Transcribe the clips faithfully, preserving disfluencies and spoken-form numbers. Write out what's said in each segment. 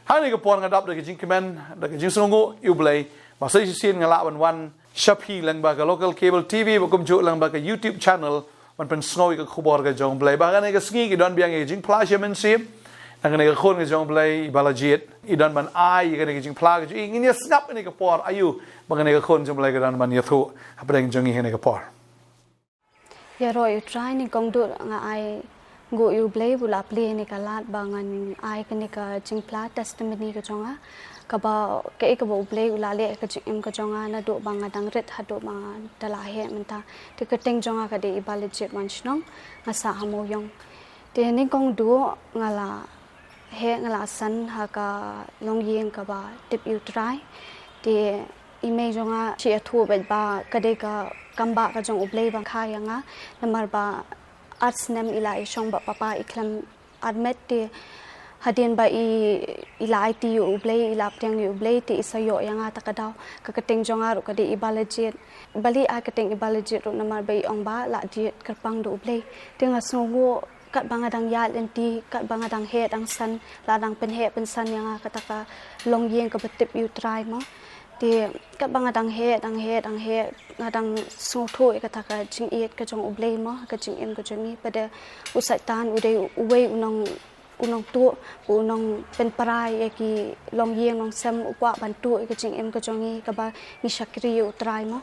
Hangne ka por nga dap da ka jingkmen, da ka jingsngewnguh ïa U Blei ba sa shisien nga lah ban wan sha phi lyngba ka local cable T V bad kumjuh lyngba ka YouTube channel ban pynsngew ïa ka khubor ka jong U Blei. Ba kane ka sngi ki don biang ïa ka jingphla sha mynsiem. Na kane ka khun ka jong U Blei i Balajied i don ban ai ïa kane ka jingphla ka jong i. Ngin ïa sngap ïa kane ka por aïu ba kane ka khun jong U Blei ka don ban ïathuh hapdeng jong i ha kane ka por. Ïaroh ïa U Trai, nyngkong duh nga ai nguh ïa U Blei ba u la plie ïa kane ka lad ba ngan ai kane ka jingphla, testimony ka jong nga. Kaba, kaei kaba U Blei u la leh ha ka jingim ka jong nga naduh ba nga dang rit haduh ba nga da la heh mynta. Te kyrteng jong nga ka dei i Balajied Wanshnong, nga sah ha Mawïong. Te nyngkong duh nga la heh, nga la san ha ka longïing kaba tip ïa U Trai. Te i mei jong nga shu ïathuh beit ba ka dei ka kambah ka jong U Blei ba kha ïa nga, namar ba ar snem i la ïashong bad papa, i khlem armet. Te hadien ba i, i la aiti ïa U Blei, i la pdiang ïa U Blei, te i sa ïoh ïa nga ta ka daw. Ka kyrteng jong nga ruh ka dei i Balajied. Balei i kyrteng i Balajied ruh? Namar ba i ong ba la jied kyrpang da U Blei. Te nga sngewnguh katba nga dang ïaid lynti, katba nga dang heh dang san, la dang pynheh pynsan ïa nga kata ka longïing kaba tip ïa U Trai mo. Te katba nga dang heh, dang heh, dang heh, nga dang sngewthuh ïa kata ka jingïeit ka jong U Blei mo, ka jingim ka jong ngi. Bad u Soitan u dei uwei u nong, u nongtuh, u nongpynpra ïa ki longïing longsem, u kwah ban tuh ïa ka jingim ka jong ngi kaba ngi shakri ïa U Trai mo.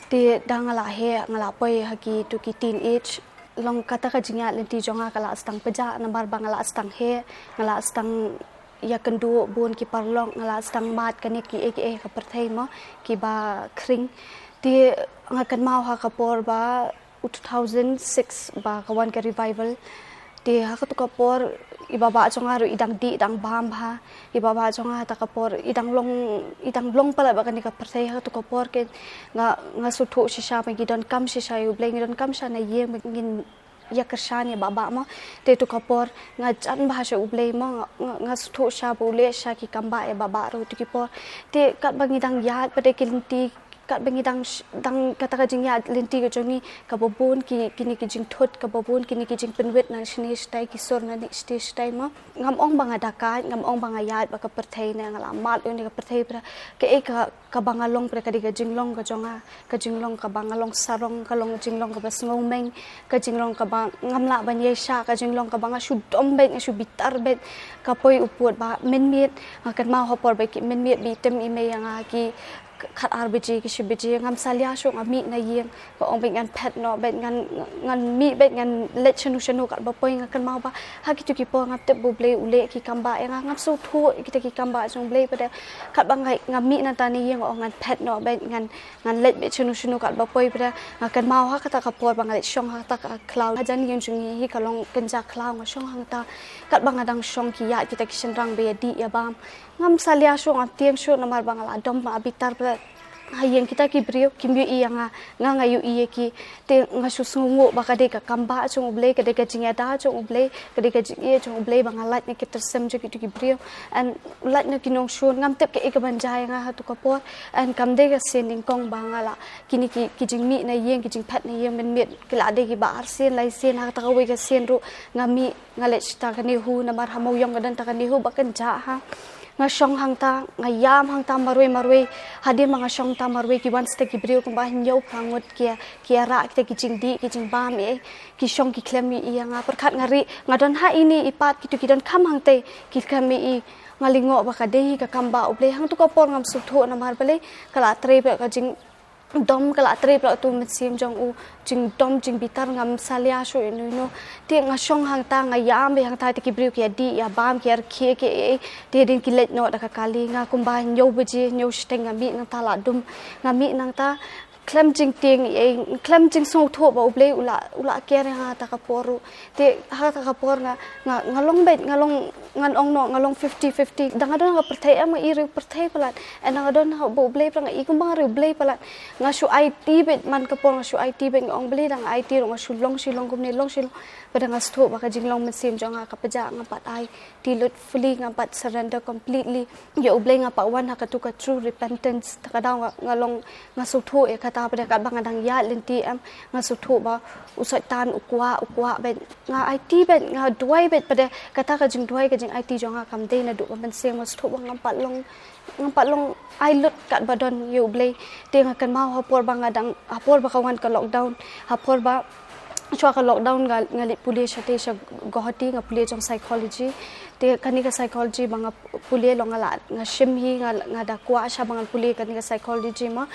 Te da nga la heh, nga la poi ha kitu ki teenage, long kata ka jingïaid lynti jong nga ka la sdang pjah, namar ba nga la sdang heh, nga la sdang ïakynduh bun ki paralok, nga la sdang mad kane kiei kiei ka pyrthei mo, kiba khring. Te nga kynmaw ha ka por ba u two thousand six ba ka wan ka revival. Te ha katu ka por i babah jong nga ruh i dang dih dang bam bha. I babah jong nga ha kata ka por i dang long, i dang long palat bad kane ka pyrthei ha katu ka por. Ke nga, nga sngewthuh shisha ba ngi donkam shisha ïa U Blei, ngi donkam shisha na ïing ba ngin ïakyrshan ïa babah mo. Te tu ka por nga jan bha sha U Blei mo, nga, nga, nga sngewthuh shisha ba u leh shisha ki kambah ïa babah ruh tu ki por. Te katba ngi dang ïaid pat da ki lynti, katba ngi dang sh-, dang kata ka jingïaid lynti ka jong ngi, kaba bun ki, kine ki jingthut, kaba bun kine ki jingpynwit na shane shatai, ki sur na ne shatai shatai mo. Ngam ong ba nga dakait, ngam ong ba nga ïaid bad ka pyrthei ne nga la mad ïa kane ka pyrthei, pat da kaei ka, kaba nga long pat da ka dei ka jinglong ka jong nga, ka jinglong kaba nga long sarong, ka long jinglong kaba sngewmeng, ka jinglong kaba ngam lah ban ïaishah, ka jinglong kaba nga shu dom beit, nga shu bitar beit. Ka poi u pud ba mynmiet, nga kynmaw ha por ba ki mynmiet ba i tim i mei ïa nga ki khatar baje, ki shi baje, ngam salia shuh, nga mih na ïing. Ba ong beit ngan phet noh beit, ngan, ngan mih beit, ngan leit shano shano katba poi. Nga kynmaw ba ha kitu ki por ngam tip ba U Blei u leh ki kambah ïa nga, ngam sngewthuh ïa kita ki kambah jong U Blei, pat da katba nga, nga mih nangta na ïing, nga ong ngan phet noh beit, ngan, ngan leit beit shano shano katba poi. Pat da nga kynmaw ha kata ka por ba nga leit shong ha kata ka khlaw hajan ïing jong ngi, hi ka long kynja khlaw, nga shong hangta. Katba nga dang shong ki ïaid kita ki shynrang ba ïadih ïabam. Ngam salia shuh, ngam tieng shuh, namar ba nga la dom, nga bitar pat da ha ïing kita ki briew, kim ïohi ïa nga, nga, nga ïohi ïa ki. Te nga shu sngewnguh ba ka dei ka kambah jong U Blei, ka dei ka jingïada jong U Blei, ka dei ka jingïeit jong U Blei ba nga lait na ki tyrsem jong kitu ki briew. And lait na ki nongshun, ngam tip kaei kaban jia ïa nga ha tu ka por. And kam dei ka sien nyngkong ba nga la, kine ki, ki jingmih na ïing, ki jingphet na ïing mynmiet ki la dei kiba arsien laisien, ha kata kawei ka sien ruh nga mih, nga leit shata ka NEHU, namar ha Mawïong ka don ta ka NEHU ba kynjah ha. Nga shong hangta, nga ïam hangta marwei marwei. Hadien ba nga shong hangta marwei, ki wan shata ki briew kumba hynñiew phra ngut, ki, ki ïarah kita ki jingdih, ki jingbam, eh, ki shong ki khlem ïohi ïa nga. Pyrkhat nga rieh, nga don ha ine i pat, kitu ki donkam hangtei ki khlem ïohi. Nga lyngngoh ba ka dei hi ka kambah U Blei. Hangtu ka por ngam sngewthuh namar balei, ka la trei pat ka jing dom, ka la trei pat la tu mynsiem jong u, jingdom jingbitar, ngam salia shuh ïano ïano. Te nga shong hangta, nga ïam beit hangta, te ki briew ki ïadih ïabam, ki ïarkhie, ki ei ei. Te hadien ki leit noh da ka kali, nga kumba hynñiew baje, hynñiew shiteng nga mih nangta, la dum nga mih nangta. Khlem jingtieng ei ei, khlem jingsngewthuh ba U Blei u la, u la care ïa nga ha kata ka por ruh. Te ha kata ka por nga, nga, nga long beit, nga long, ngan ong noh, nga long fifty fifty. Da nga don ha ka pyrthei em, nga i riewpyrthei palat. Eh, da nga don ha U Blei pat, nga i kumba nga riewblei palat. Nga shu aiti beit, man ka por nga shu aiti beit, nga ong balei da nga aiti ruh, nga shu long shi long kumne, long shi long. Bad da nga sngewthuh ba ka jinglong mynsiem jong nga ka pjah, ngam pat aiti lut fully, ngam pat surrender completely ïa U Blei, ngam pat wan ha katu ka true repentance. Ta ka daw nga, nga long, nga sngewthuh ïa ka Ta pat de katba nga dang ïaid lynti em, nga sngewthuh ba u Soitan u kwah, u kwah bad nga aiti bad nga duwai bad pat de kata ka jingduwai ka jingaiti jong nga kam dei naduh ba mynsiem, nga sngewthuh ba ngam pat long, ngam pat long ai lut katba don ïa U Blei. Te nga kynmaw ha por ba nga dang, ha por ba ka wan ka lockdown, ha por ba shuwa ka lockdown nga, nga leit pule shatei sha Guwahati, nga pule jong psychology. Te kane ka psychology ba nga pule long nga la, nga shim hi, nga, nga da kwah sha ba ngan pule kane ka psychology mo.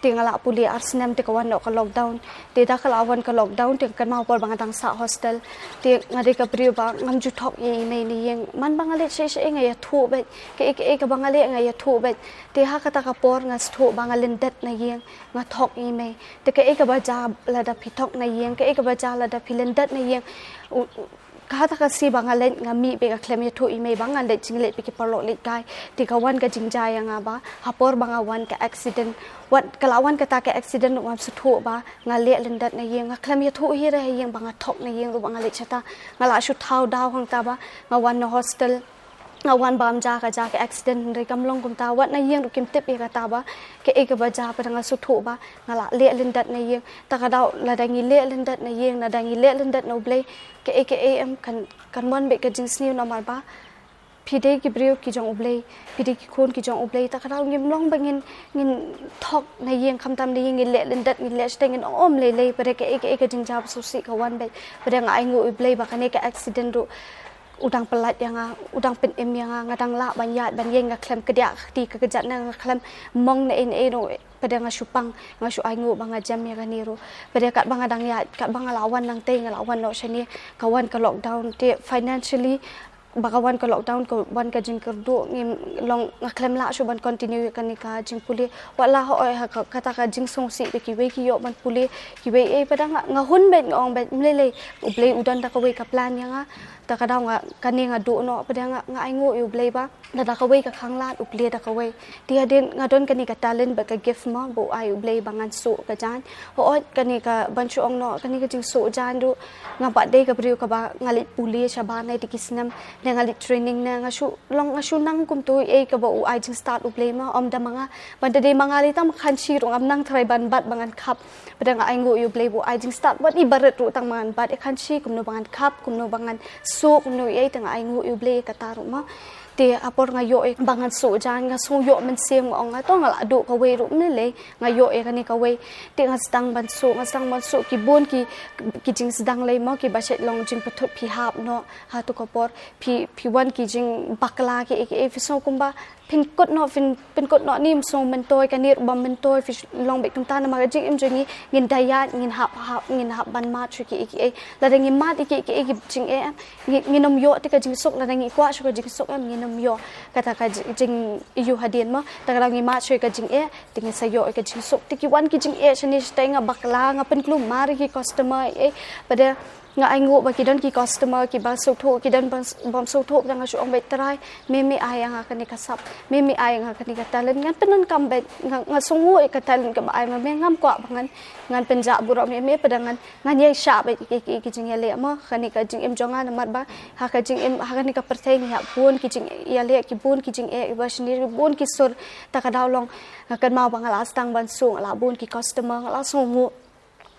Te nga la pule ar snem te ka wan noh ka lockdown. Te da ka la wan ka lockdown te nga kynmaw por ba nga dang sah hostel. Te nga dei ka briew ba ngam ju thok ïa i mei na ïing. Man ba nga leit sha, sha nga ïathuh bad. Kaei, kaei kaba nga leh nga ïathuh bad. Te ha kata ka por nga sngewthuh ba nga lyndet na ïing, nga thok ïa i mei. Te kaei kaba jia lada phi thok na ïing, kaei kaba jia lada phi lyndet na ïing. U, u, kata ka sngi ba nga leit nga mih bad nga khlem ïathuh i mei ba ngan leit jingleit bad ki paralok leit kai. Te ka wan ka jingjia ïa nga ba ha por ba nga wan ka accident. Wat ka la wan kata ka accident ruh ngam sngewthuh ba nga leh lyndet na ïing, nga khlem ïathuh hi re ha ïing ba nga thok na ïing ruh ba nga leit shata. Nga la shu thaw daw hangta ba nga wan na hostel. Nga wan bam ja ka ja ka accident, hynrei kam long kumta, wat na ïing ruh kim tip ïa kata ba kaei kaba jia, pat nga sngewthuh ba nga la leh lyndet na ïing. Ta ka daw lada ngi leh lyndet na ïing, lada ngi leh lyndet na U Blei, kaei kaei em kan, kan wan bad ka jingsniew namar ba phi dei ki briew ki jong U Blei, phi dei ki khun ki jong U Blei. Ta ka daw ngim long ba ngin, ngin thok na ïing, khamtam na ïing ngin leh lyndet, ngin leh shatei, ngin ong ym lei lei, pat de kaei kaei ka jingjia ba sngewsih ka wan bad, pat de nga ainguh ïa U Blei ba kane ka accident ruh u dang pyllait ïa nga, u dang pynim ïa nga, nga dang lah ban ïaid ban ïeng, nga khlem kdiah kti ka kjat ne nga khlem mong ne ei ne ei ruh, pat de nga shu pang, nga shu ainguh ba nga jem ïa kane ruh. Pat de katba nga dang ïaid, katba nga la wan nangtei, nga la wan noh shane, ka wan ka lockdown, te financially ba ka wan ka lockdown ka wan ka jingkyrduh, ngim long, nga khlem lah shuh ban continue ïa kane ka jingpule. Wat la hooid ha ka, kata ka jingsngewsih ba kiwei ki ïoh ban pule, kiwei ei, pat de nga, nga hun bad nga ong bad ym lei lei, U Blei u don da kawei ka plan ïa nga. Ta ka daw nga, kane nga duh noh, pat de nga, nga ainguh ïa U Blei ba lada kawei ka khanglad, U Blei da kawei. Te hadien nga don kane ka talent bad ka gift mo ba u ai U Blei ba ngan suh ka jaiñ. Hooid kane ka ban shu ong noh, kane ka jingsuh jaiñ ruh, nga pat dei ka briew kaba nga leit pule shabar ne te ki snem, ne nga leit training ne, nga shu long, nga shu nang kumto ei kaba u ai jingstad U Blei mo, ym da ma nga. Ban da dei ma nga lei tang ma khanshi ruh ngam nang tharai ban bat ba ngan khap. Pat de nga ainguh ïa U Blei ba u ai jingstad, wat i barit ruh tang ba ngan bat, i khanshi kumno ba ngan khap, kumno ba ngan suh, kumno ei, te nga ainguh ïa U Blei ïa kata ruh mo. Te ha por nga ïoh ïa ba ngan suh jaiñ, nga sngew ïoh mynsiem, nga ong nga to nga la duh kawei ruh ym lei lei, nga ïoh ïa kane kawei. Te nga sdang ban suh, nga sdang ban suh, ki bun ki, ki jingsdang lei mo, kiba shait long jingpyntut, phi hap noh ha tu ka por, phi, phi wan ki jingbakla kiei kiei, phi sngew kumba pynkut noh, phin, pynkut noh, ym sngew myntoi, kane ruh bym myntoi, phi long bad kumta namar ka jingim jong ngi, ngin da ïaid, ngin hap, hap, ngin hap ban mad shuh kiei kiei. Lada ngi mad ïa kiei kiei ki jingeh, ngi, ngin ym ïoh te ka jingsuk, lada ngi kwah shuh ka jingsuk em, ngin ym ïoh. Kata ka ji-, jingïohi hadien mo, ta ka daw ngi mad shuh ka jingeh, te ngin sa ïoh ka jingsuk. Te ki wan ki jingeh shane shatei, nga bakla, nga pynkulmar ïa ki customer ei, pat de nga ainguh ba ki don ki customer kiba sngewthuh, ki don bym, bym sngewthuh, pat de nga shu ong bad Trai, me, me ai ïa nga kane ka sap, me, me ai ïa nga kane ka talent, ngan pyndonkam bad, nga, nga sngew ïa ka talent kaba ai ma me, ngam kwah ba ngan, ngan pynjah burom ïa me, pat de ngan, ngan ïai shah bad ki, ki, ki jingïaleh mo, kane ka jingim jong nga namar ba ha ka jingim, ha kane ka pyrthei ngi hap bun ki jingïaleh, ki bun ki jingeh, kiba shane, ki bun ki sur, ta ka daw long, nga kynmaw ba nga la sdang ban suh, nga la bun ki customer, nga la sngewnguh.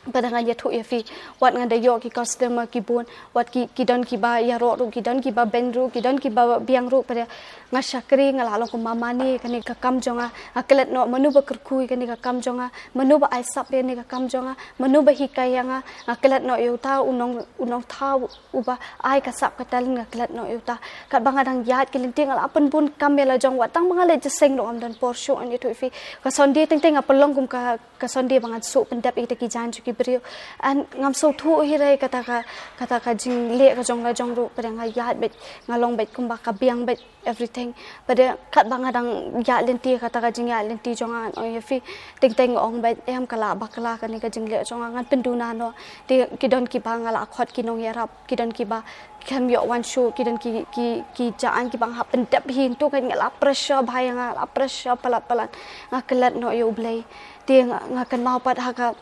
Pat de ngan ïathuh ïa phi, wat ngan da ïoh ki customer ki bun, wat ki, ki don kiba ïaroh ruh, ki don kiba beiñ ruh, ki don kiba biang ruh, pat de nga shakri, nga la long kum ma mane, kane ka kam jong nga, nga klet noh, mano ba kyrkhu ïa kane ka kam jong nga, mano ba ai sap ïa kane ka kam jong nga, mano ba hikai ïa nga, nga klet noh ïa uta u nong, u nongthaw uba ai ka sap ka talent, nga klet noh ïa uta. Katba nga dang ïaid ki lynti nga la pynbun kam ïa la jong, wat tang ba nga leit jingïaseng ruh ngam don por shuh, ngan ïathuh ïa phi. Ka Sunday teng teng nga pynlong kum ka, ka Sunday ba ngan suh pyndep ïa kita ki jaiñ jong ki briew. And ngam sngewthuh hi re kata ka, kata ka jingleh ka jong la jong ruh, pat de nga ïaid bad, nga long bad kumba ka biang bad everything. Pat de katba nga dang ïaid lynti, kata ka jingïaid lynti jong nga, ngan ong ïa phi, teng teng nga ong bad em ka la bakla kane ka jingleh jong nga, ngan pynduna noh. Te ki don kiba nga la khot ki nongïarap, ki don kiba khlem ïoh wan shuh, ki don ki, ki, ki jaiñ kiba nga hap pyndep hi, ntu kan nga la pressure bha ïa nga, la pressure palat palat. Nga klet noh ïa U Blei. Te nga, nga kynmaw pat ha ka,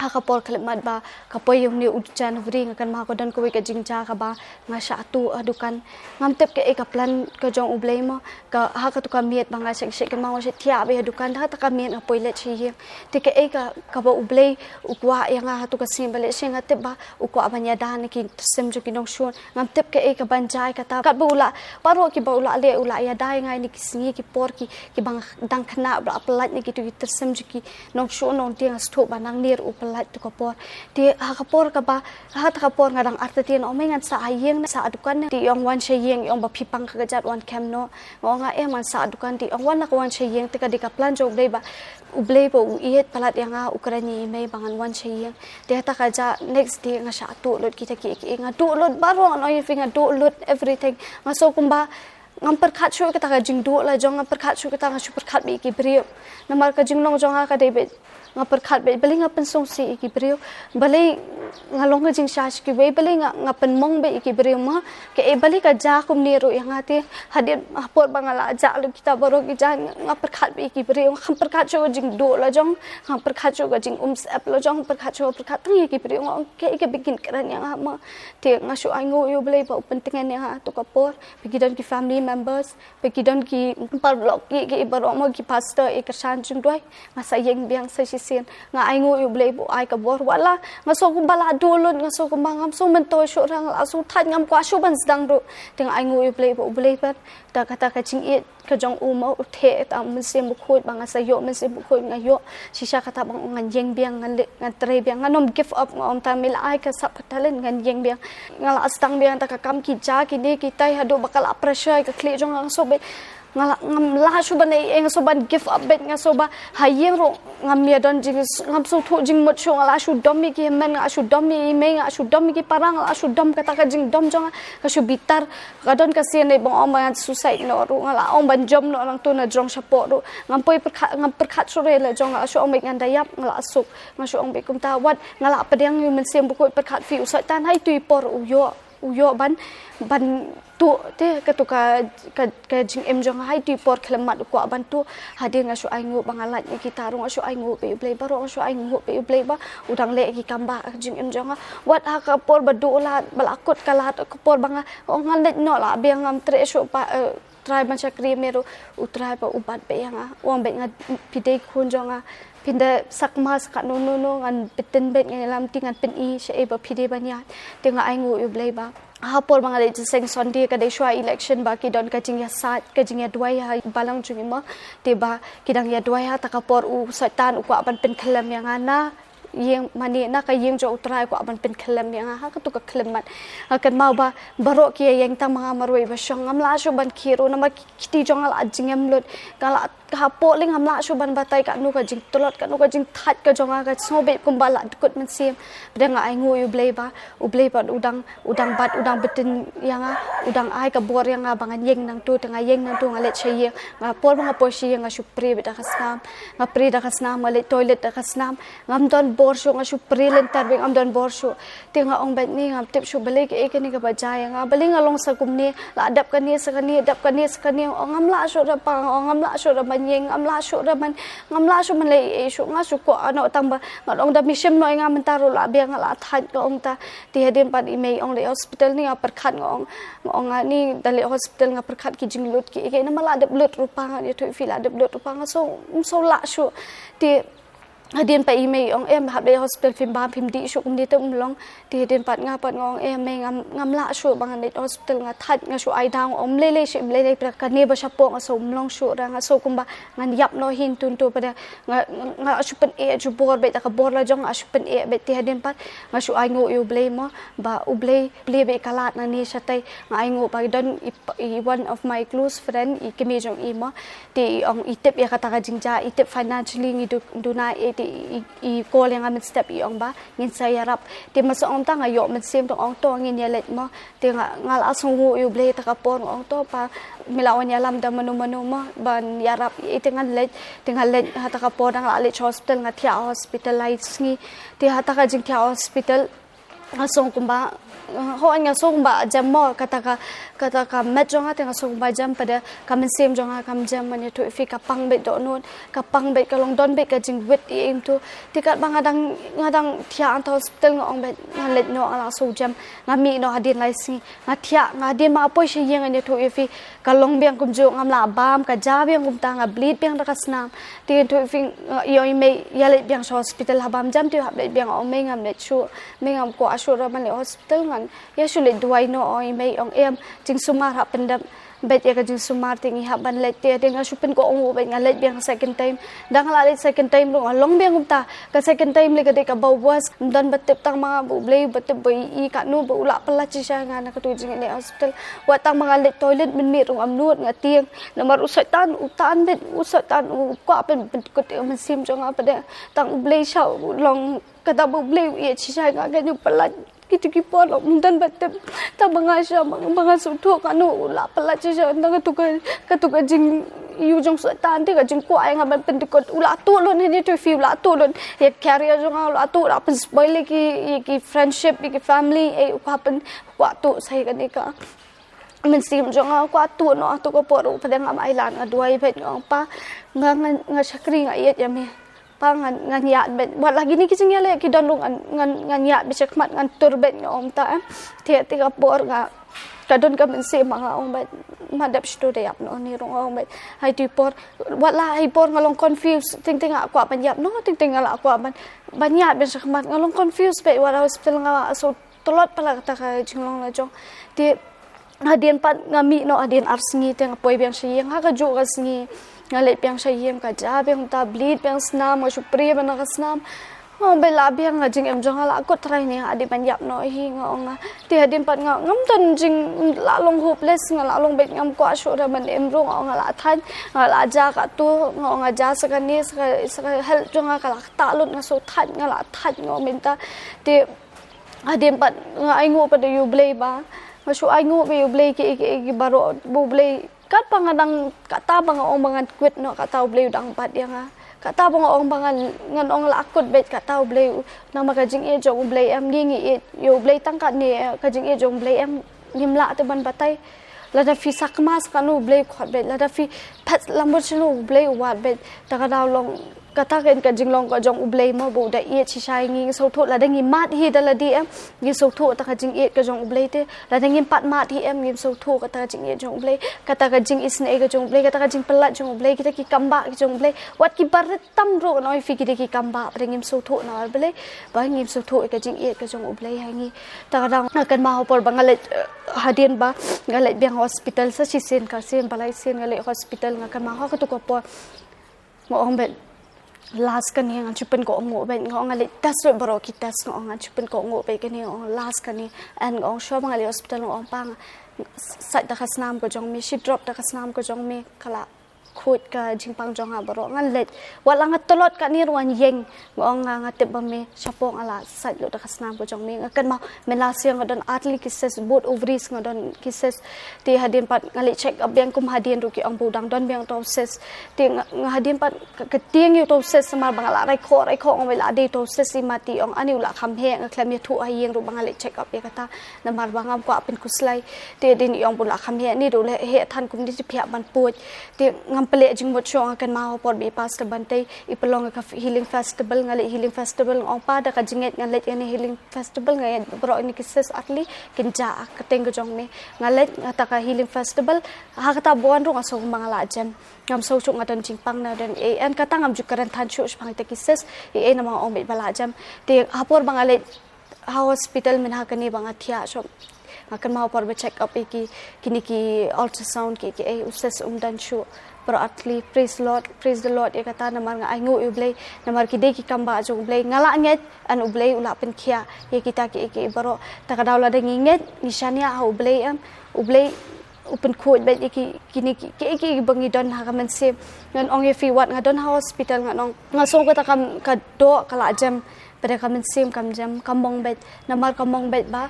Ha ka por khlem mat ba ka poi ïa une u January, nga kynmaw ka don kawei ka jingjia kaba nga shah tuh ha dukan. Ngam tip kaei ka plan ka jong U Blei mo, ka ha katu ka miet ba nga shah, shah kynmaw nga shah thiah beit ha dukan, ha kata ka miet nga poi leit sha ïing. Te kaei ka, kaba U Blei u kwah ïa nga ha katu ka sien ba leit sha ïing, nga tip ba u kwah ban ïada na ki tyrsem jong ki nongshun. Ngam tip kaei kaban jia ïa kata, katba u la, baroh kiba u la leh, u la ïada ïa nga ha kine ki sngi ki por ki, kiba nga dang khynnah, ba la pyllait na kitu ki tyrsem jong ki nongshun, nongdieng, nga sngewthuh ba nangne ruh u pyllait katu ka por. Te ha ka por kaba, ha kata ka por nga dang artatien, ong, mei, ngan sah ha ïing, sah ha dukan. Te i ong, wan sha ïing. I ong, ba phi pang ka kjat, wan kem noh. Nga ong, nga em, ngan sah ha dukan. Te i ong, wan, la ka wan sha ïing. Te ka dei ka plan jong U Blei ba, U Blei ba u ïeit palat ïa nga, u kren ïa i mei ba ngan wan sha ïing. Te ha kata ka jia, next day nga shah tuh lut kita kiei kiei, nga tuh lut baroh, ngan ong ïa phi, nga tuh lut everything. Nga sngew kumba ngam pyrkhat shuh ïa kata ka jingduh la jong, ngam pyrkhat shuh ïa kata, nga shu pyrkhat beit ïa ki briew. Namar ka jinglong jong nga ka dei beit nga pyrkhat beit, balei nga pynsngewsih ïa ki briew, balei nga long ka jingshai sha kiwei, balei nga, nga pynmong beit ïa ki briew mo. Kaei, balei ka jia kumne ruh ïa nga? Te hadien ha por ba nga la jah lut kita baroh ki jia, nga pyrkhat beit ïa ki briew, ngam pyrkhat shuh ka jingduh la jong, ngam pyrkhat shuh ka jingumsyep la jong, pyrkhat shuh, pyrkhat tang ïa ki briew. Nga ong, kaei kaba kin kren ïa nga mo? Te nga shu ainguh ïa U Blei ba u pyntngen ïa nga ha katu ka por. Ba ki don ki family members, ba ki don ki paralok, ki, ki baroh mo, ki pastor, ki kyrshan jingduwai. Nga sa ïeng biang sa shisien. Nga ainguh ïa U Blei ba u ai ka bor. Wat la nga sngew kumba la duh lut, nga sngew kumba ngam sngew myntoi shuh, nga la sngew thait, ngam kwah shuh ban sdang ruh. Te nga ainguh ïa U Blei ba U Blei pat, da kata ka jingïeit ka jong u mo, u theh da u Mynsiem Bakhuid, ba nga sa ïoh Mynsiem Bakhuid, nga ïoh. Shisha kata ba nga ong, ngan ïeng biang, ngan leh, ngan trei biang, ngan ym give up. Nga ong, tang me la ai ka sap ka talent, ngan ïeng biang. Nga la sdang biang da ka kam ki jia kine kitai, haduh ba ka la pressure ïa ka khlieh jong nga, nga sngew beit nga la, ngam lah shuh ban ei ei, nga sngew ban give up beit, nga sngew ba ha ïing ruh ngam ïa don jing, ngam sngewthuh jingmut shuh. Nga la shu dom ïa ki hynmen, nga la shu dom ïa i mei, nga la shu dom ïa ki para, nga la shu dom, kata ka jingdom jong nga ka shu bitar. Ka don ka sien ba nga ong ba ngan suicide noh ruh, nga la ong ban jom noh nangtu na jrong shapoh ruh. Ngam poi pyrkhat, ngam pyrkhat shuh re la jong, nga la shu ong beit ngan da ïap, nga la suk. Nga shu ong beit kumta, wat nga la pdiang ïa u Mynsiem Bakhuid, pyrkhat phi, u Soitan ha itu i por u ïoh, u ïoh ban, ban tuh te katu ka, ka, ka jingim jong nga ha itu i por khlem mat, u kwah ban tuh. Hadien nga shu ainguh ba nga lait ïa kita ruh, nga shu ainguh beit ïa U Blei baroh, nga shu ainguh beit ïa U Blei ba u dang leh ki kam ba ha ka jingim jong nga. Wat ha ka por ba duh lad, ba la kut ka lad, ka por ba nga ong ngan leit noh lah biang, ngam treh shuh pa, eh, Trai ban shakri ïa me ruh, U Trai ba u bat beit ïa nga. U ong beit nga, phi dei khun jong nga, phin da sakma sa katno no no, ngan pyntip beit, ngan ïalam, te ngan pyni shaei ba phi dei ban ïaid. Te nga ainguh ïa U Blei ba ha por ba nga dei jingïaseng Sunday, ka dei shuwa election, ba ki don ka jingïasaid, ka jingïaduwai ha balang jong ngi mo. Te ba ki dang ïaduwai, ha kata ka por u Soitan u kwah ban pynkhyllem ïa nga na ïing, mane na ka ïing jong U Trai, u kwah ban pynkhyllem ïa nga ha katu ka khyllem mat. Nga kynmaw ba baroh ki ïeng tang ma nga marwei ba shong, ngam lah shuh ban khie ruh namar ki kti jong nga la jingem lut. Nga la hapoh lei ngam lah shuh ban batai katno ka jingtlot, katno ka jingthait ka jong nga, ka sngew beit kumba la dkut mynsiem. Pdeng nga ainguh ïa U Blei ba U Blei pat u dang, u dang bat, u dang btin ïa nga, u dang ai ka bor ïa nga ba ngan ïeng nangtu. Te nga ïeng nangtu, nga leit sha ïing. Nga por ba nga poi sha ïing nga shu prie beit da ka snam. Nga prie da ka snam, nga leit toilet da ka snam. Ngam don bor shuh, nga shu prie lynter beit, ngam don bor shuh. Te nga ong beit ne, ngam tip shuh balei kaei kane kaba jia ïa nga, balei nga long sa kumne, la dep kane sa kane, dep kane sa kane. Ong ngam lah shuh re pa, ong ngam lah shuh re ban ïeng, ngam lah shuh re ban, ngam lah shuh ban leh ei ei shuh. Nga shu kwah noh tang ba, nga ong da me shim noh ïa nga mynta ruh lah biang, nga la thait, nga ong ta. Te hadien pat i mei ong leit hospital ne, nga pyrkhat, nga ong, nga ong nga ne da leit hospital nga pyrkhat ki jinglut kiei kiei, namar la dep lut ruh pa, nga ïathuh ïa phi la dep lut ruh pa, nga sngew, sngew lah shuh. Te hadien pat i mei ong, em, hap leit hospital, phim bam phim dih shuh kumne te ym long. Te hadien pat nga pat nga ong, em mei, ngam, ngam lah shuh ba ngan leit hospital, nga thait, nga shu ai daw, nga ong ym lei lei shuh, ym lei lei, pyrkhat kane ba shapoh nga sngew ym long shuh re, nga sngew kumba ngan ïap noh hi nangtu nangtu. Pdeng nga, nga shu pyneh jubor beit da ka bor la jong, nga shu pyneh beit. Te hadien pat nga shu ainguh ïa U Blei mo, ba U Blei plie beit ka lad nangne shatei. Nga ainguh ba don i, i one of my close friend, i kmie jong i mo. Te i ong i tip ïa kata ka jingjia, i tip financially ngi du-, duna ei, te i, i call ïa nga mynstep, i ong ba ngin sa ïarap. Te ma shu ong ta nga ïoh mynsiem, te ong to ngin ïaleit mo. Te nga, nga la sngewnguh ïa U Blei ha kata ka por, nga ong to pa, me la wan ïalam da mano mano mo ban ïarap ïa i. Te ngan leit, te nga leit ha kata ka por, dang la leit sha hospital, nga thiah hospital lai sngi. Te ha kata ka jingthiah hospital nga sngew kumba Hooid nga sngewbha jem mo, kata ka, kata ka met jong nga te nga sngewbha jem, pat de ka mynsiem jong nga kam jem. Ngan ïathuh ïa phi, ka pang beit dohnud, ka pang beit, ka long don beit ka jingwit ïa im tu. Te katba nga dang, nga dang thiah hangta hospital nga ong beit ngan leit noh, nga la shu jem, nga mih noh hadien lai sngi. Nga thiah, nga hadien ba nga poi sha ïing ngan ïathuh ïa phi, ka long biang kumjuh, ngam lah bam, ka ja biang kumta, nga bleed biang da ka snam. Te ngan ïathuh ïa phi, nga ong ïa i mei ïa leit biang sha hospital, ha bam jem te hap leit biang. Ong mei ngam leit shuh, mei ngam kwah shuh ruh ban leit hospital, ngan ïa shu leit duwai noh. Ong i mei, ong em, jingsumar hap pyndep beit, ïa ka jingsumar te ngi hap ban leit. Te hadien nga shu pynkohnguh beit, nga leit biang second time. Dang la leit second time ruh nga long biang kumta. Ka second time lei ka dei kaba worse. Ym don ba tip, tang ma nga, ba U Blei ba tip ba i, i katno ba u lah pyllait shisha ïa nga na katu ka jingïaleh hospital. Wat tang ma nga leit toilet mynmiet ruh ngam nud, nga tieng. Namar u Soitan u tan beit, u Soitan u kwah pyn, pynkut ïa ka mynsiem jong nga, pat de tang U Blei sha u long, kata ba U Blei u ïeit shisha ïa nga, kan ïa u pyllait. Kitu ki por long ym don ba tip. Tang ba nga sha, ba nga, ba nga sngewthuh katno u lah pyllait shisha na katu ka, katu ka jingïoh jong u Soitan, te ka jingkwah ïa nga ban pyndkut. U la tuh lut, ngan ïathuh ïa phi, u la tuh lut ïa ka career jong nga, u la tuh, u la pynspoil ïa ki, ïa ki friendship, ïa ki family, eh, u kwah pyn, u kwah tuh sa ïa kane ka mynsiem jong nga, u kwah tuh noh ha katu ka por. Pat de ngam ailad, nga duwai beit, nga ong, Pa, nga, nga, nga shakri, nga ïeit ïa me. Pa, ngan, ngan ïaid beit. Wat la kine ki jingïaleh ki don ruh ngan, ngan, ngan ïaid beit shakhmat, ngan tur beit, nga ong kumta, em. Te, te ka por nga, ka don ka mynsiem ba nga ong beit, ma dep shuh te da ïap noh ne ruh, nga ong beit. Ha itu i por, wat la ha i por nga long confused, teng teng nga kwah ban ïap noh, teng teng nga la kwah ban, ban ïaid beit shakhmat, nga long confused beit. Wat ha hospital nga la shu tlot palat kata ka jinglong la jong. Te hadien pat nga mih noh hadien ar sngi te nga poi biang sha ïing. Ha kajuh ka sngi nga leit biang sha ïing, ka ja biang kumta, bleed biang snam, nga shu prie biang na ka snam. Nga ong beit, lah biang, ka jingim jong nga la kut tharai ne, nga dei ban ïap noh hi, nga ong nga. Te hadien pat nga, ngam don jing, la long hopeless, nga la long beit, ngam kwah shuh ruh ban im ruh, nga ong nga la thait, nga la ja katu, nga ong nga ja sa kane, sa ka, sa ka health jong nga ka la ktah lut, nga shu thait, nga la thait, nga ong beit ta. Te hadien pat nga ainguh pat ïa U Blei ba, nga shu ainguh beit ïa U Blei ki, ki, ki baroh, ba U Blei, katba nga dang, kata ba nga ong ba ngan quit noh, kata U Blei u dang bat ïa nga. Kata ba nga ong ba ngan, ngan ong la kut beit, kata U Blei u, namar ka jingïeit jong U Blei em, ngi, ngi ïeit ïa U Blei tang katne, ka jingïeit jong U Blei em, ngim lah te ban batai. Lada phi sakma sa kano, U Blei u khot beit, lada phi phet lambur shano, U Blei u wad beit. Ta ka daw long, kata ka, ka jinglong ka jong U Blei mo, ba u da ïeit shisha ïa ngi. Ngi sngewthuh lada ngi mad hi da lade em, ngi sngewthuh kata ka jingïeit ka jong U Blei te. Lada ngim pat mad hi em, ngim sngewthuh kata ka jingïeit jong U Blei. Kata ka jingisynei ka jong U Blei, kata ka jingpyllait jong U Blei, kita ki kambah ki jong U Blei. Wat ki barit tam ruh, ngan ong ïa phi, ki dei ki kambah, pat de ngim sngewthuh namar balei? Ba ngim sngewthuh ïa ka jingïeit ka jong U Blei ha ngi. Ta ka daw nga kynmaw ha por ba nga leit, eh, hadien ba nga leit biang hospital sa shisien, ka sien ba lai sien nga leit hospital, nga kynmaw ha katu ka por. Nga ong beit, last kane, ngan shu pynkohnguh beit, nga ong nga leit test lut baroh ki test, nga ong ngan shu pynkohnguh beit kane, nga ong last kane. And nga ong shuwa ba nga leit hospital, nga ong, Pa, nga sait da ka snam ka jong me, shi drop da ka snam ka jong me, ka la khuid ka jingpang jong nga baroh, ngan leit. Wat la nga tlot katne ruh ngan ïeng, nga ong nga, nga tip ba me shapoh, nga la sait lut da ka snam ka jong me. Nga kynmaw mynta sien nga don ar tylli ki cyst, both ovaries nga don ki cyst. Te hadien pat nga leit check up biang, kum hadien ruh ki ong ba u dang don biang uto u cyst. Te nga, nga hadien pat ka, ka tieng ïa uto u cyst namar ba nga la raikhoh, raikhoh, nga ong ba la dei uto u cyst, i mat i ong ani u la kham heh, nga khlem ïathuh ha ïing ruh ba nga leit check up ïa kata. Namar ba ngam kwah pynkhuslai. Te hadien i ong ba u la kham heh, ni ruh leh heh than kumne te phi hap ban pud. Te ngam pynleh jingmut shuh, nga kynmaw ha por ba i Pastor Bantei i pynlong ka Healing Festival, nga leit Healing Festival, nga ong, Pa, da ka jingngeit ngan leit ïa kane Healing Festival, nga ïa baroh kine ki cyst ar tylli kin jah ha ka kyrteng ka jong me. Nga leit, nga, kata ka Healing Festival, ha kata bun ruh nga sngew kumba nga la jem. Ngam sngew shuh nga don jingpang ne don ei, and kata ngam ju kren than shuh shaphang kita ki cyst, ei ei namar nga ong beit ba la jem. Te ha por ba nga leit ha hospital mynta kane ba nga thiah shuh, nga kynmaw por ba check up ïa ki, kine ki ultrasound ki, ki ei, u cyst um don shuh. Baroh ar tylli, praise the Lord, praise the Lord ïa kata, namar nga ainguh ïa U Blei, namar ki dei ki kambah jong U Blei, nga la ngeit, and U Blei u la pynkhiah ïa kita ki, ki baroh. Ta ka daw lada ngi ngeit, ngi shaniah ha U Blei em, U Blei u pynkhuid beit ïa ki, kine ki, ki, ki, ki ba ngi don ha ka mynsiem. Ngan ong ïa phi, wat nga don ha hospital, ngan ong, nga sngew kata ka, ka doh ka la jem, pat de ka mynsiem kam jem, ka mong beit, namar ka mong beit ba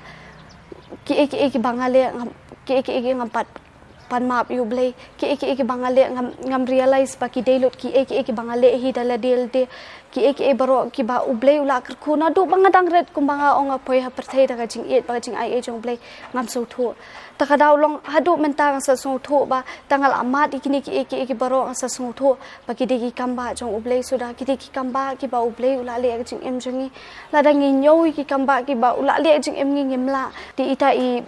ki, ki, ki ba nga leh, ngam, ki, ki, ki ngam pat Pan map ïa U Blei, kiei kiei kiba nga leh ngam, ngam realize ba ki dei lut kiei kiei kiba nga leh hi da lade lade. Kiei kiei baroh kiba U Blei u la kyrkhu naduh ba nga dang rit, kumba nga ong, nga poi ha pyrthei da ka jingïeit bad ka jingai ei jong U Blei, ngam sngewthuh. Ta ka daw long haduh mynta nga sa sngewthuh ba tang nga la mad ïa kine kiei kiei kiba baroh nga sa sngewthuh ba ki dei ki kam ba jong U Blei suda, ki dei ki kam ba kiba U Blei u la leh ïa ka jingim jong ngi. Lada ngi ñiew ïa ki kam ba kiba u la leh ïa ka jingim ngi, ngim lah. Te ita i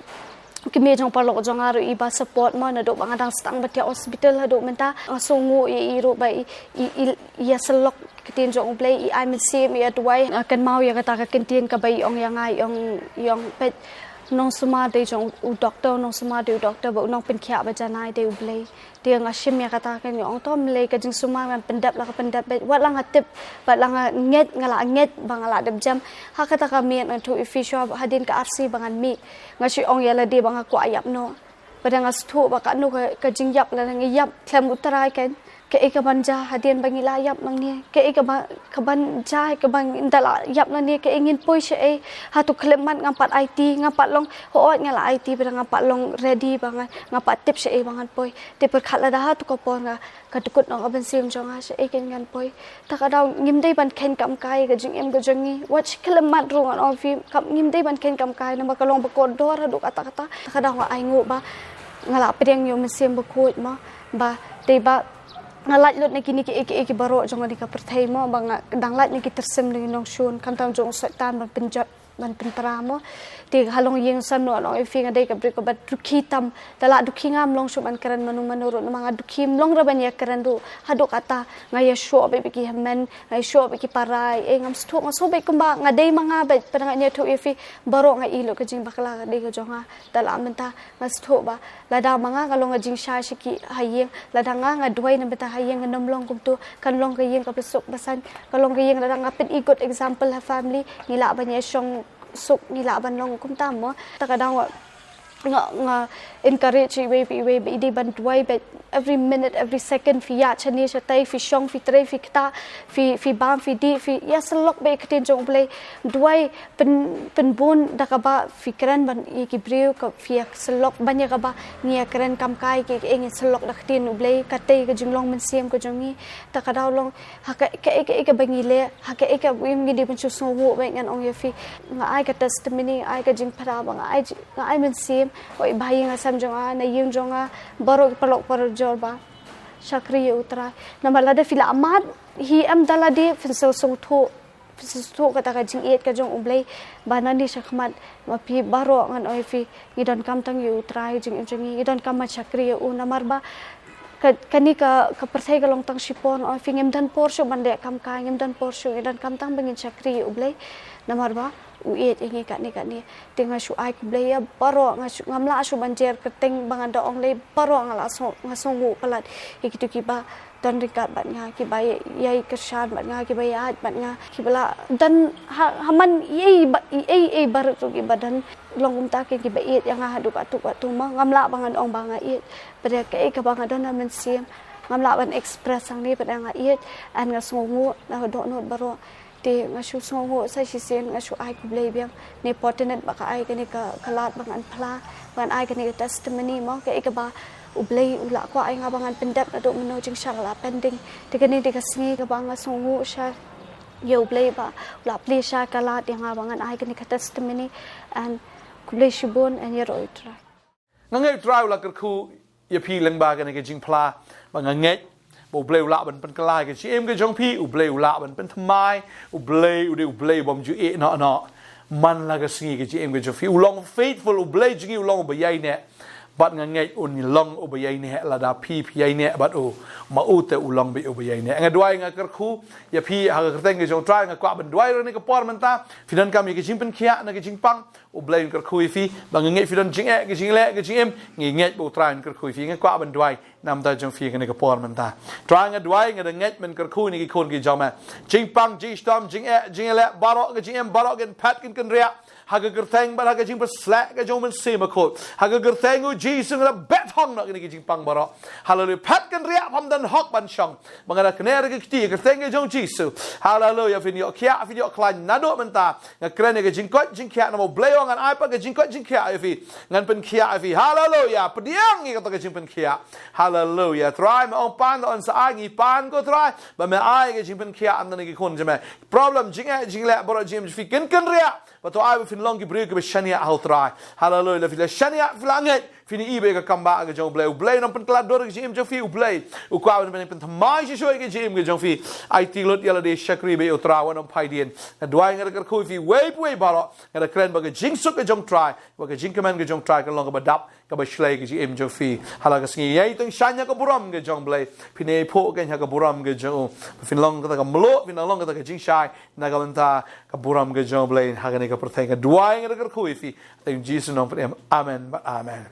kmie jong paralok jong nga ruh iba support mo, naduh ba nga dang sdang ban thiah hospital haduh mynta. Nga sngewnguh ïa i ruh ba i, i, i, i ïa sylloh ïa ka ktien jong U Blei, i ai mynsiem, i ïa duwai. Nga kynmaw ïa kata ka kyntien kaba i ong ïa nga, i ong, i ong, peit, u nongsumar dei jong u doktor, u nongsumar dei u doktor, bad u nongpynkhiah ba janai dei U Blei. Te nga shim ïa kata, kan ong to mynlei ka jingsumar kan pyndep la ka pyndep, bad wat la nga tip, bad la nga ngeit, nga la ngeit ba nga la dep jem. Ha kata ka miet ngan ïathuh ïa phi, shuwa hadien ka arsngi ba ngan mih, nga shu ong ïa lade ba nga kwah ïap noh. Bad nga sngewthuh ba katno ka, ka jingïap, lada ngi ïap khlem U Trai kan, kaei kaban jia hadien ba ngi la ïap nangne, kaei kaba, kaban jia, kaban, ynda la ïap nangne, kaei ngin poi shaei. Hato khlem mat ngam pat aiti, ngam pat long, hooid nga la aiti, bad ngam pat long ready ba nga, ngam pat tip shaei ba ngan poi. Te pyrkhat lada hato ka por nga, ka dkut noh ka mynsiem jong nga, shaei kan ngan poi. Ta ka daw ngim dei ban kheiñ kam kai ka jingim ka jong ngi. Wat shi khlem mat ruh ngan ong ïa phi, kam, ngim dei ban kheiñ kam kai namar ka long ba kordor haduh katta katta. Ta ka daw nga ainguh ba nga la pdiang ïa u Mynsiem Bakhuid mo, ba dei ba nga lait lut na kine kiei kiei kiba baroh jong kane ka pyrthei mo, ba nga dang lait na ki tyrsim jong ki nongshun, khamtam jong u Soitan ban pynjot, ban pynpra mo. Te ha longïing san ruh ngan ong ïa phi, nga dei ka briew kaba dukhi tam. Te la dukhi ngam long shuh ban kren mano mano ruh, namar nga dukhi, ym long re ban ïa kren ruh. Haduh katta nga ïa shoh beit bad ki hynmen, nga ïa shoh beit ki para, eh, ngam sngewthuh, nga sngew beit kumba nga dei ma nga beit, pat nga ïathuh ïa phi, baroh nga i lut ka jingbakla ka dei ka jong nga. Te la mynta nga sngewthuh ba lada ma nga ka long ka jingshai sha ki ha ïing, lada nga, nga duwai na bynta ha ïing, kan ym long kumto, kan long ka ïing kaba suk ba saiñ, ka long ka ïing lada nga pyni good example ha family, ngi lah ban ïa shong suk, ngi lah ban long kumta mo. Ta ka daw nga, nga, nga encourage iwei pa iwei ba i dei ban duwai beit every minute, every second, phi ïaid shane shatei, phi shong, phi trei, phi ktah, phi, phi bam, phi dih, phi ïa sylloh beit ïa ka ktien jong U Blei. Duwai pyn, pynbun da kaba phi kren ban ïa ki briew, ka phi ïa sylloh ban ïa kaba ngi ïa kren kam kai, ki, ki, ngi sylloh da ka ktien U Blei, ka tei ka jinglong mynsiem ka jong ngi. Ta ka daw long ha ka, ka, ka, kaba ngi leh, ha ka, kaba ngi dei ban shu sngewnguh beit, ngan ong ïa phi. Nga ai ka testimony, nga ai ka jingphla ba nga ai ji-, nga ai mynsiem, oi ba ha ïing ha sem jong nga, na ïing jong nga, baroh ki paralok parajor ba shakri ïa U Trai. Namar lada phi la mad hi em da lade, phin sa sngewthuh, phin sa sngewthuh kata ka jingïeit ka jong U Blei ba nangne shakhmat, ma phi baroh ngan ong ïa phi, ngi donkam tang ïa U Trai, jingim jong ngi, ngi donkam ban shakri ïa u, namar ba ka, kane ka, ka pyrthei ka long tang shipor, ngan ong ïa phi, ngim don por shuh ban leh kam kai, ngim don por shuh, ngi donkam tang ba ngin shakri ïa U Blei. Namar ba u ïeit ïa ngi katne katne. Te nga shu ai khublei ïa baroh, nga shu, ngam lah shuh ban jer kyrteng ba ngan da ong lei, baroh nga la sngew, nga sngewnguh palat ïa kito kiba don ryngkat bad nga, kiba ïai, ïai kyrshan bad nga, kiba ïaid bad nga, kiba la don ha, ha man ei ei ba, ei ei baroh ruh kiba don. Long kumta ki, kiba ïeit ïa nga haduh katto katto mo. Ngam lah ba ngan ong ba nga ïeit, pat kaei kaba nga don ha mynsiem ngam lah ban express hangne, pat nga ïeit, and nga sngewnguh na ka dohnud baroh. Te nga shu sngewnguh sa shisien, nga shu ai khublei biang ne Paul Tynat ba ka ai kane ka, ka lad ba ngan phla, ba ngan ai kane ka testimony mo, kaei kaba U Blei u la kwah ïa nga ba ngan pyndep naduh mynno, jingshah la pending. Te kane dei ka sngi kaba nga sngewnguh sha ïa U Blei ba u la plie sha ka lad ïa nga ba ngan ai kane ka testimony, and khublei shibun, and ïaroh ïa U Trai. Nga ngeit U Trai u la kyrkhu ïa phi lyngba kane ka jingphla, ba nga ngeit ba U Blei u lah ban pynkylla ïa ka jingim ka jong phi, U Blei u lah ban pynthymmai, U Blei u dei U Blei bym ju ïeh noh noh. Man la ka sngi ka jingim ka jong phi, u long faithful, U Blei jong ngi u long uba ïaineh. Bad nga ngeit un long uba ïaineh lada phi phi ïaineh bad u, ma u te u long beit uba ïaineh. Nga duwai, nga kyrkhu ïa phi ha ka kyrteng ka jong U Trai, nga kwah ban duwai ruh ha kane ka por mynta, phi donkam ïa ka jingpynkhiah na ka jingpang, U Blei un kyrkhu ïa phi. Ba nga ngeit phi don jingeh, ka jingleh, ka jingim, nga ngeit ba U Trai un kyrkhu ïa phi. Nga kwah ban duwai namar jong phi ha kane ka por mynta. Trai, nga duwai, nga da ngeit men kyrkhu ïa ki khun ki jong me. Jingpang, jingshitom, jingeh, jingleh, baroh ka jingim, baroh kin phet, kin kynriah, Ha ka kyrteng bad ha ka jingpynshlur ka jong u Mynsiem Bakhuid. Ha ka kyrteng u Jisu nga da beh thong noh kine ki jingpang baroh. Haleluya. Phet kynriah pham don hok ban shong. Ba nga da kner ka kti ha ka kyrteng ka jong u Jisu. Haleluya. Phin ïoh khiah, phin ïoh khlaiñ naduh mynta. Nga kren ïa ka jingkoit jingkhiah namar u Blei u ong ngan ai pat ka jingkoit jingkhiah ïa phi. Ngan pynkhiah ïa phi. Haleluya. Pdiang ïa kata ka jingpynkhiah. Haleluya. Trai, me ong pan, to yn sa ai, ngi pan ko Trai. Ba me ai ka jingpynkhiah ïa ki khun jong me. Problem jingeh jingleh baroh jingim jong phi kin kynriah. Ba to ai ba phin long ki briew kiba shaniah ha u Trai. Haleluya. Lada phi la shaniah, phi la ngeit, phin ïohi ba ka kam ba ka jong u Blei. U Blei u nang pynkhlad dur ka jingim jong phi, u Blei. U kwah ban pynthymmai shisha ka jingim ka jong phi. Aiti lut ïa lade, shakri beit ïa u Trai, wat nym phai dien. Nga duwai, nga da kyrkhu ïa phi wei pa wei baroh. Nga da kren ba ka jingsuk ka jong u Trai, ba ka jingkmen ka jong u Trai kan long kaba dap, kaba shlei ka jingim jong phi. Ha la ka sngi ïai tyngshaiñ ha ka burom ka jong u Blei. Phin ïai phuh kein ha ka burom ka jong u. Phin long kata ka mluh, phin long kata ka jingshai na ka bynta ka burom ka jong u Blei ha kane ka pyrthei. Nga duwai, nga da kyrkhu ïa phi ha u kyrteng u Jisu, nongpynim. Amen bad amen.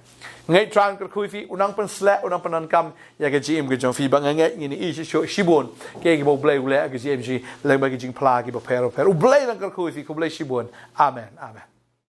Nga ngeit u Trai un kyrkhu ïa phi, u nang pynshlur, u nang pyndonkam ïa ka jingim ka jong phi. Ba nga ngeit ngin ïohi shisha shibun kiei kiba u Blei u leh ha ka jingim jong ngi, lem bad ki jingphla kiba pher bapher. U Blei un kyrkhu ïa phi, khublei shibun. Amen. Amen.